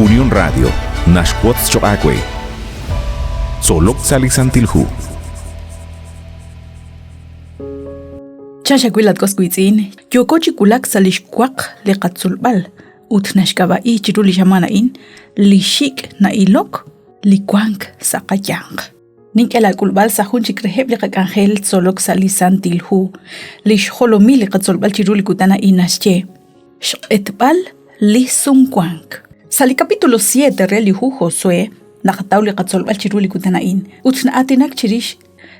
Unión Radio naxwotz choq' aawe. Tzolok sa' li Santil Hu. Chan xawil at was wiitz'in, yooko chi wulak sa' li xwaq li qatzolb'al ut naxk'ab'a'i chiru li xamaan a'in li xik' na'ilok li wank sa' qayanq. Nink'e laak'ulb'al sa' jun chik reheb' li qak'anjel tzolok sa' li Santil Hu. Li xjolomil li qatzolb'al chiru li kutan a'in naxye Xq'etb'al li sumwank. Sa' li capítulo 7 re li hu Josué naqataw li qatzolb'al chiru li kutan a'in ut na'aatinak chirix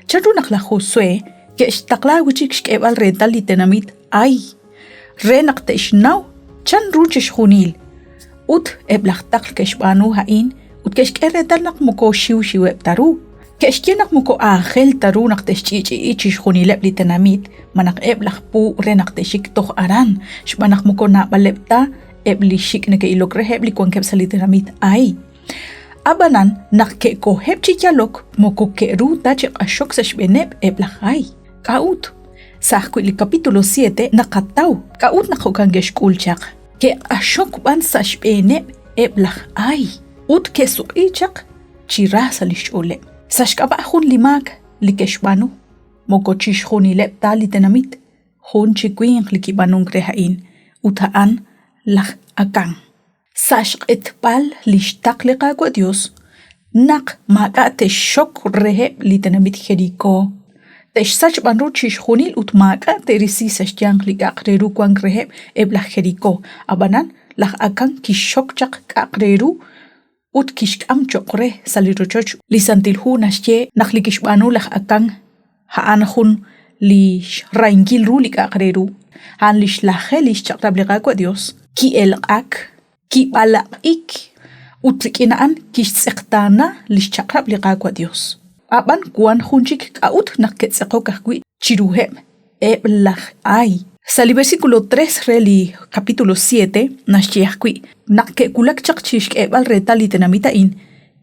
chanru naq laj Josué ke'xtaqla wi' chik xk'eeb'al reetal li tenamit Ay re naq te'xnaw chanru chixjunil. Ut eb' laj taql ke'xb'aanu a'in ut ke'xk'e reetal naq moko xiwxiweb' ta ru. Ke'xye naq moko aajel ta ru naq te'xch'i'ch'i'i chixjunileb' li tenamit malaj eb' laj puub' re naq te'xik toj aran, xb'aan naq moko naab'aleb' ta eb' li xik' neke'ilok reheb' li wankeb' sa' li tenamit Ay. Ab'anan, naq ke'koheb' chi yalok, moko ke'ru ta chi q'axok sa' xb'eeneb' eb' laj Ay. K'a'ut? Sa' ajwi' li capítulo 7 naqataw k'a'ut naq jo'kan ke'xk'ul chaq. Ke'q'axok b'an sa' xb'eeneb' eb' laj Ay ut ke'suq'i chaq chi ra sa' li xch'ooleb'. Sa' xk'ab'a' jun li maak li ke'xb'aanu, moko chixjunileb' ta li tenamit, jun chi winq li kib'aanunk re a'in, ut a'an laj Akán. Sa' xq'etb'al li xtaql li Qaawa' Yos naq maak'a' te'xxok reheb' li tenamit Jerikó, te'xsach b'an ru chixjunil ut maak'a' te'risi sa' xyanq li k'a'aq re ru wank reheb' eb' laj Jerikó. Ab'anan laj Akán kixxok chaq k'a'aq re ru ut kixk'am cho'q re sa' li rochoch. Li Santil Hu naxye naq li kixb'aanu laj Akán a'an jun li xrahinkil ru li k'a'aq re ru, a'an li xlaje li xchaq'rab' li Qaawa' Yos, ki'elq'ak, kib'alaq'ik ut rik'in a'an kixtz'eqtaana li xchaq'rab' li Qaawa' Yos. Ab'an wank jun chik k'a'ut naq ke'tz'eqok ajwi' chiruheb' eb' laj Ay. Sa' li versículo 3 re li capítulo 7 naxye ajwi' naq ke'wulak chaq chi xk'eeb'al reetal li tenamit a'in,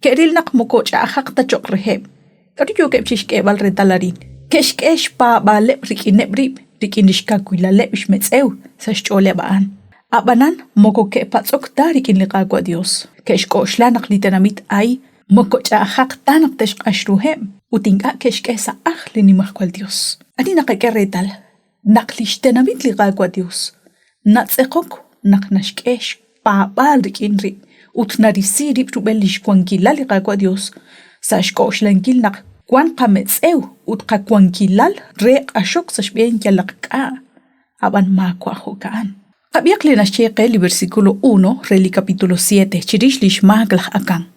ke'ril naq moko ch'a'ajaq ta cho'q reheb'. K'aru yookeb' chi xk'eeb'al reetal arin? Ke'xk'e xpaab'aaleb' rik'ineb' rib' rik'in li xkawilaleb' xmetz'ew sa' xch'ooleb' a'an. Ab'anan moko ke'patz'ok ta rik'in li Qaawa' Yos. Ke'xk'oxla naq li tenamit Ay moko ch'a'ajaq ta naq te'xq'ax ruheb' ut ink'a' ke'xk'e sa' ajl li Nimajwal Yos. Ani naqak'e reetal naq li xtenamit li Qaawa' Yos natz'eqok naq naxk'e xpaab'aal rik'in rib' ut narisi rib' rub'el li xwankilal li Qaawa' Yos sa' xk'oxlankil naq wank qametz'ew ut qawankilal re q'axok sa' xb'een yalaq k'a', ab'an maawa' jo'ka'an. Qab'ihaq li naxye qe li versículo 1 re li capítulo 7 chirix li xmaak laj Acán.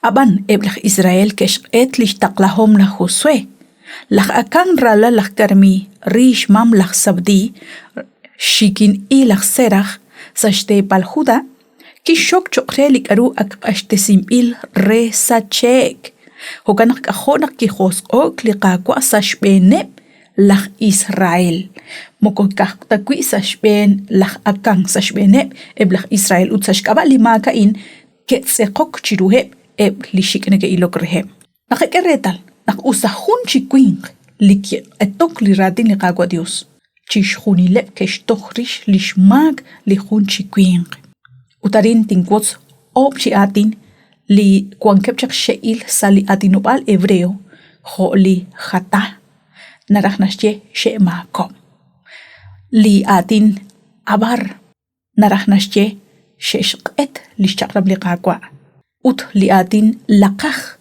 Ab'an eb' laj Israel ke'xq'et li xtaqlahom laj Josué. Laj Acán ralal laj Carmí, ri xmam laj Zabdí, xikin-i laj Séraj, sa' xteepal Judá, kixxok cho'q re li k'aru ak q'axtesinb'il re sache'k. Jo'kan naq k'ajo' naq kijosq'o'k li Qaawa' sa' xb'eeneb' laj Israel. Moko ka'aj ta wi' sa' xb'een laj Akán, sa' xb'eeneb' eb' laj Israel ut sa' xk'ab'a' li maak a'in ke'tz'eqok chiruheb' eb' li xik' neke'ilok reheb'. Naqak'e reetal naq us ta jun chi winq li kiq'etok li raatin li Qaawa' Dios, chixjunileb' ke'xtoj rix li xmaak li jun chi winq. Ut arin tinwotz oob' chi aatin li wankeb' chaq xxe'il sa' li aatinob'aal hebreo jo' li jatá, naraj naxye xe'maakob', li aatin abar, naraj naxye xe'xq'et li xchaq'rab' li Qaawa', ut li aatin laqaj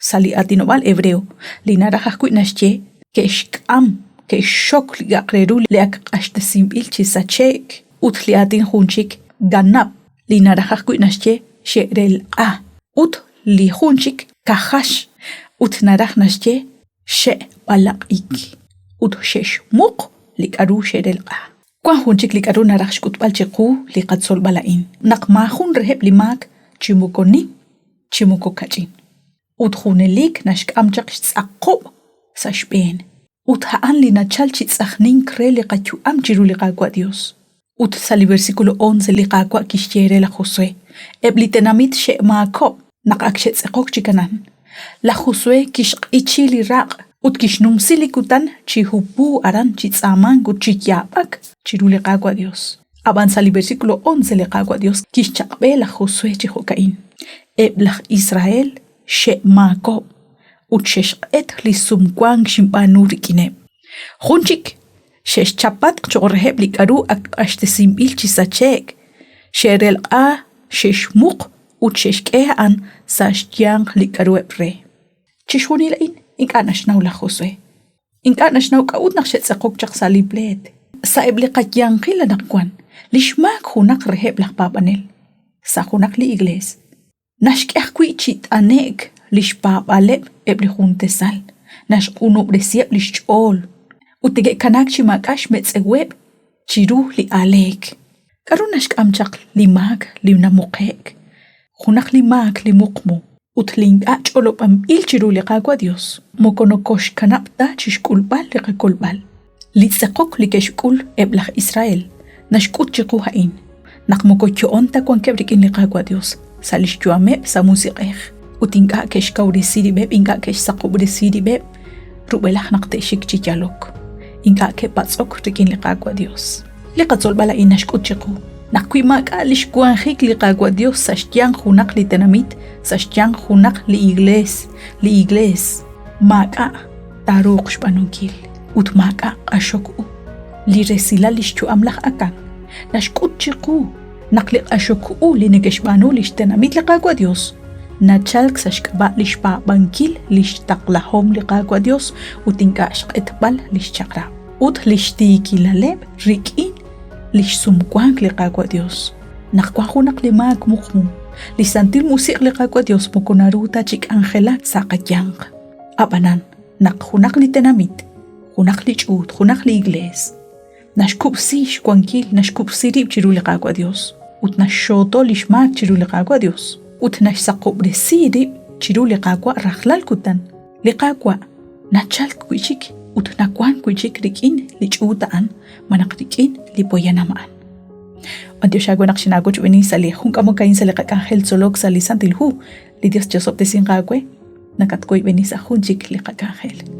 sa' li aatinob'aal hebreo li naraj ajwi' naxye ke'xk'am, ke'xxok li k'a'aq re ru li ak q'axtesinb'il chi sache'k, ut li aatin jun chik ganab' li naraj ajwi' naxye xe'relq'a, ut li jun chik kajax ut naraj naxye xe'b'alaq'ik ut xe'xmuq li k'aru xe'relq'a. Wank jun chik li k'aru naraj xk'utb'al chiqu li qatzolb'al a'in, naq maajun reheb' li maak chi moko nim chi moko kach'in, ut junelik naxk'am chaq xtz'aqob' sa' xb'een, ut a'an li nachalk chi tz'ajnink re li qayu'am chiru li Qaawa' Yos. Ut sa' li versículo 11 li Qaawa' kixye re laj Josué, Eb' li tenamit xe'maakob'k naq ak xe'tz'eqok chi Canaán. Laj Josué kixq'ichi li raq' ut kixnumsi li kutan chi hupu aran chi tz'aamank ut chi yaab'ak chiru li Qaawa' Yos. Ab'an sa' li versículo 11 li Qaawa' Dios kixchaq'b'e laj Josué chi jo'ka'in, Eb' laj Israel xe'maakob' ut xe'xq'et li sumwank xinb'aanu rik'ineb'. Jun chik, xe'xchapatq cho'q reheb' li k'aru ak q'axtesinb'il chi sache'k, xe'relq'a, xe'xmuq ut xe'xk'e a'an sa' xyanq li k'aruheb' re. Chixjunil a'in ink'a' naxnaw laj Josué. Ink'a' naxnaw k'a'ut naq xe'tz'eqok chaq sa' li pleet. Sa'eb' li qayanqil anaqwan, li xmaak junaq reheb' laj paab'anel sa' junaq li iglees naxk'e ajwi' chi t'ane'k li xpaab'aaleb' eb' li jun tasal, naxq'unob'resiheb' li xch'ool ut neke'kanaak chi maak'a' xmetz'eweb' chiru li aaleek. K'aru naxk'am chaq li maak li namuqe'k? Junaq li maak li muqmu ut li ink'a' ch'olob'anb'il chiru li Qaawa' Dios moko nokoxkanab' ta chixk'ulb'al li qakolb'al. Li tz'eqok li ke'xk'ul eb' laj Israel naxk'ut chiqu a'in, naq moko yo'on ta wankeb' rik'in li Qaawa' Dios sa' lix yu'ameb' sa' musiq'ej, ut ink'a' ke'xkawresi rib'eb', ink'a' ke'xsaqob'resi rib'eb' rub'elaj naq te'xik chi yalok. Ink'a' ke'patz'ok rik'in li Qaawa' Dios. Li qatzolb'al a'in naxk'ut chiqu naq wi maak'a' lix wanjik li Qaawa' Dios sa' xyanq junaq li tenamit, sa' xyanq junaq li iglees, li iglees maak'a' taaruuq xb'aanunkil ut maak'a' q'axok u. Li resilal lix yu'am laj Akan naxk'ut chiqu naq li q'axok u li neke'xb'aanu lix tenamit li Qaawa' Dios nachalk sa' xk'ab'a' lix paab'ankil lix taqlahom li Qaawa' Dios ut ink'a' xq'etb'al lix chaq'rab' ut lix tiikilaleb' rik'in lix sumwank li Qaawa' Dios. Naq wan junaq li maak muqmu, li Santil Musiq' li Qaawa' Dios moko naru ta chi k'anjelak sa' qayanq. Ab'anan, naq junaq li tenamit, junaq li ch'uut, junaq li iglees, naxkub'si xwankil, naxkub'si rib' chiru li Qaawa' Dios, ut naxxooto li xmaak chiru li Qaawa' Dios, ut naxsaqob'resi rib' chiru li Qaawa' rajlal kutan, li Qaawa' nachalk wi'chik ut nawank wi'chik rik'in li ch'uut a'an malaj rik'in li poyanam a'an. B'antiox aawe naq xinaawochb'eeni sa' li jun k'amok a'in sa' li qak'anjel tzolok sa' li Santil Hu. Li Dios chi'osob'tesinq aawe. Nakatwoyb'eni sa' jun chik li qak'anjel.